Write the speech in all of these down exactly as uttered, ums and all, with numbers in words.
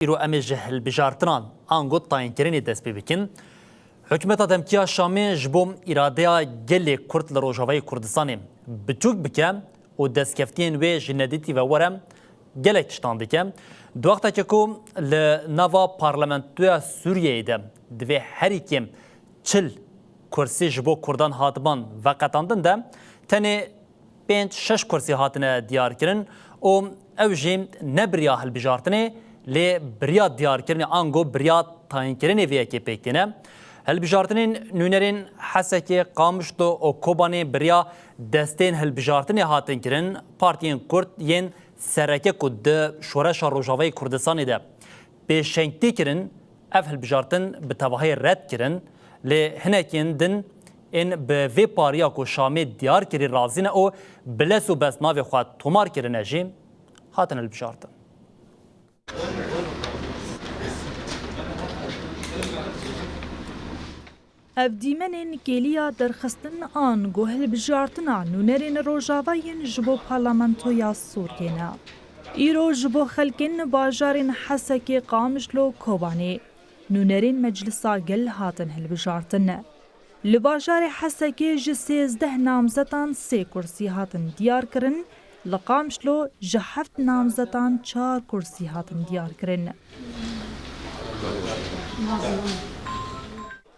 Îro em ê ji hilbijartinan ango tayînkirinê dest pê bikin. Hikûmeta demkî ya Şamê ji bo îradeya gelê Kurd li Rojavayê Kurdistanê biçûk bike û destkeftiyên wê ji nedîtî ve were gelek tiştan dike. Di wextekê ku li nava parlamentoya Sûriyeyê de divê herî kêm çil kursî ji bo Kurdan hatiban veqetandin de, tenê pênc şeş kursî hatine diyarkirin û ew jî ne bi riya hilbijartinê, lê bi riya diyarkirinê ango bi riya tayînkirinê vê yekê pêk têne. Hilbijartinên nûnerên Hesekê, Qamişlo û Kobanê bi riya destên hilbijartinê hatin kirin, partiyên Kurd yên sereke ku di şoreşa Rojavayê Kurdistanê de pêşengtî kirin, ev hilbijartin bi tevahî red kirin, lê hinekên din ên bi vê pariya ku Şamê diyar kirî razî ne û bi les û bes navê xwe tomar kirine jî hatin hilbijartin. Ev dîmenên kêliya derxistin ango hilbijartina nûnerên Rojava yên ji bo Parlamentoya Sûriyê ne. Îro ji bo xelkên bajarên Hesekê, Qamişlo, Kobanê nûnerên Meclisa Gel hatin hilbijartin. Li bajarê Hesekê ji sêzdeh namzetan sê kursî hatin diyar kirin, li Qamişlo ji heft namzetan çar kursî hatin diyar kirin.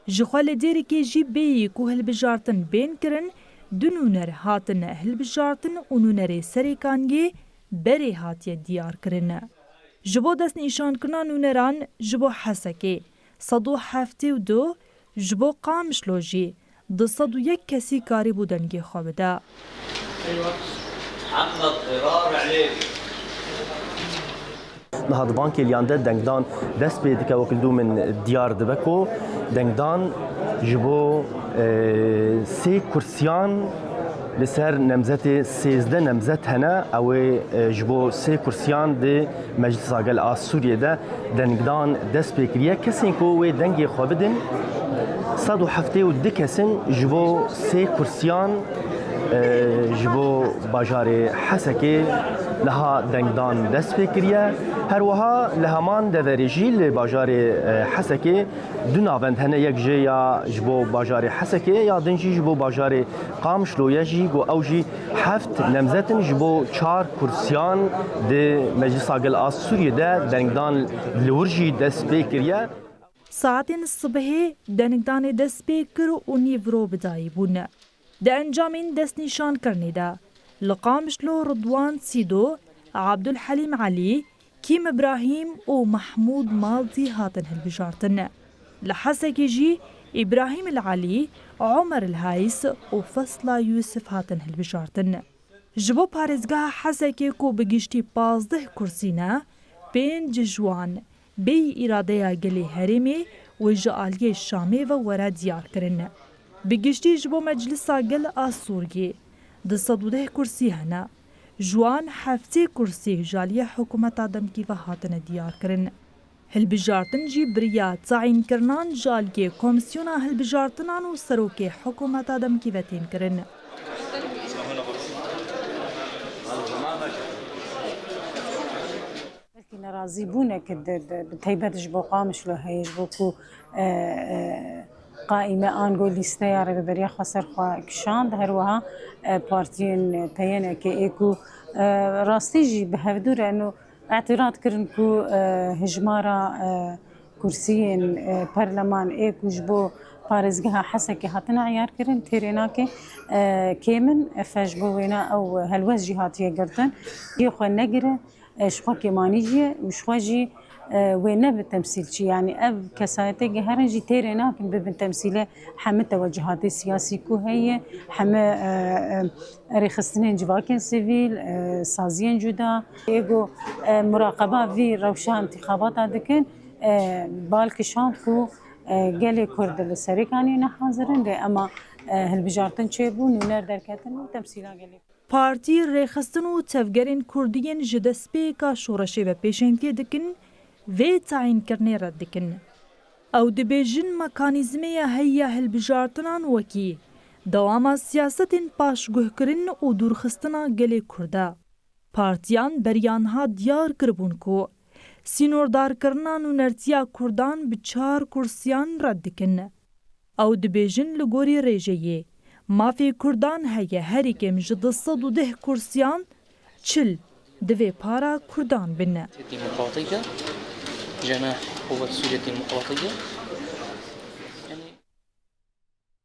Ji xwe li Dêrikê jî bêyî ku hilbijartin bên kirin, du nûner hatin hilbijartin û nûnerê Serêkaniyê berê hatiye diyar kirin. Ji bo destnîşankirina nûneran ji bo Hesekê sed û heftê û du, ji bo Qamişlo jî du sed û yek kesî karîbû dengê xwe bide. Niha di van kêliyan de dengdan dest pê dike, wekî dû min diyar dibe ku dengdan ji bo, e, sê kursiyan li ser nemzetê sêzdeh nemzet hene. Ew ê, e, ji bo sê kursiyan di Meclisa Gel a Sûriyê de dengdan dest pê kiriye. Kesên ku wê dengê xwe bidin, sed û heftê û du kes in ji bo sê kursiyan, e, ji bo bajarê Hesekê niha dengdan dest pê kiriye. Her wiha li heman deverê jî li bajarê, e, Hesekê du navend hene, yek jê ya ji bo bajarê Hesekê, ya din jî ji bo bajarê Qamişlo ye jî, ku ew jî heft nemzet in ji bo çar kursiyan di Meclisa Gel a Sûriyê de dengdan li wir jî dest pê kiriye. Saetên sibehê dengdanê dest pê kir û nîvro bi dayî bûn. Di encamên destnîşankirinê de li Qamişlo Ridwan Sîdo, Abdulhelîm Elî, Kîm Îbrahîm û Mehmûd Maltî hatin hilbijartin. Li Hesekê jî Îbrahîm El Elî, Omer El Hayis û Fesla Yûsif hatin hilbijartin. Ji bo parêzgeha Hesekê ku bi giştî pazdeh kursî ne, pênc ji wan bêyî îradeya gelê herêmê wê ji aliyê Şamê ve were diyar kirin. Bi giştî ji bo Meclisa Gel a Sûriyê du sed û deh kursî hene. Ji wan heftê kursî ji aliyê hikûmeta demkî ve hatine diyar kirin. Hilbijartin jî bi riya tayînkirinan ji aliyê Komîsyona Hilbijartinan û Serokê Hikûmeta Demkî ve tên kirin. Belkî nerazîbûnek di, di, bi taybet ji bo Qamişlo heye, ji bo ku, e, e, qaîme ango lîsteya Rêveberiya Xweser xwe kişand, her wiha, e, partiyên P Y N K ê ku, e, rastî jî bi hevdû re eno îtîrad kirin ku, e, hijmara, e, kursiyên, e, perleman ê ku ji bo parêzgeha Hesekê hatine eyar kirin, têrê nake, e, kêm in, e, fe ji bo wêna ew helwest jî hatiye girtin. Yê xwe negire, e, ji xwe kêmanî jî ye û ji xwe jî, e, wê nebe temsîlçî. Yanî ev kesayetê geherin jî têrê nakin bibin temsîlê hemî tewecîhatê siyasî ku heye, hemî, e, e, rêxistinên civakên sivîl, e, saziyên cuda. Ê ku, e, muraqeba vî rewşa întîxabata dikin, e, bal kişand ku, e, gelê Kurd li Serêkaniyê ne hazir in, lê ema, e, hilbijartin çêbû, nûner derketin û temsîla gelê. Partî, rêxistin û tevgerên Kurdî yên ji destpêka şoreşê ve pêşengtiyê dikin, vê tayînkirinê red dikin. Ew dibêjin mekanîzmeya heye ya hilbijartinan wekî dewama siyasetên paşguhkirin û dûrxistina gelê Kurd e. Partiyan beriya niha diyar kiribûn ku Sînordarkirina nûnertiya Kurdan bi çar kursiyan red dikin. Ew dibêjin li gorî rêjeyê, mafê Kurdan heye herî kêm ji du sed û deh kursiyan çil divê para Kurdan bin. Demokratîk e, cenah Quwet Sûriye Demokratîk e.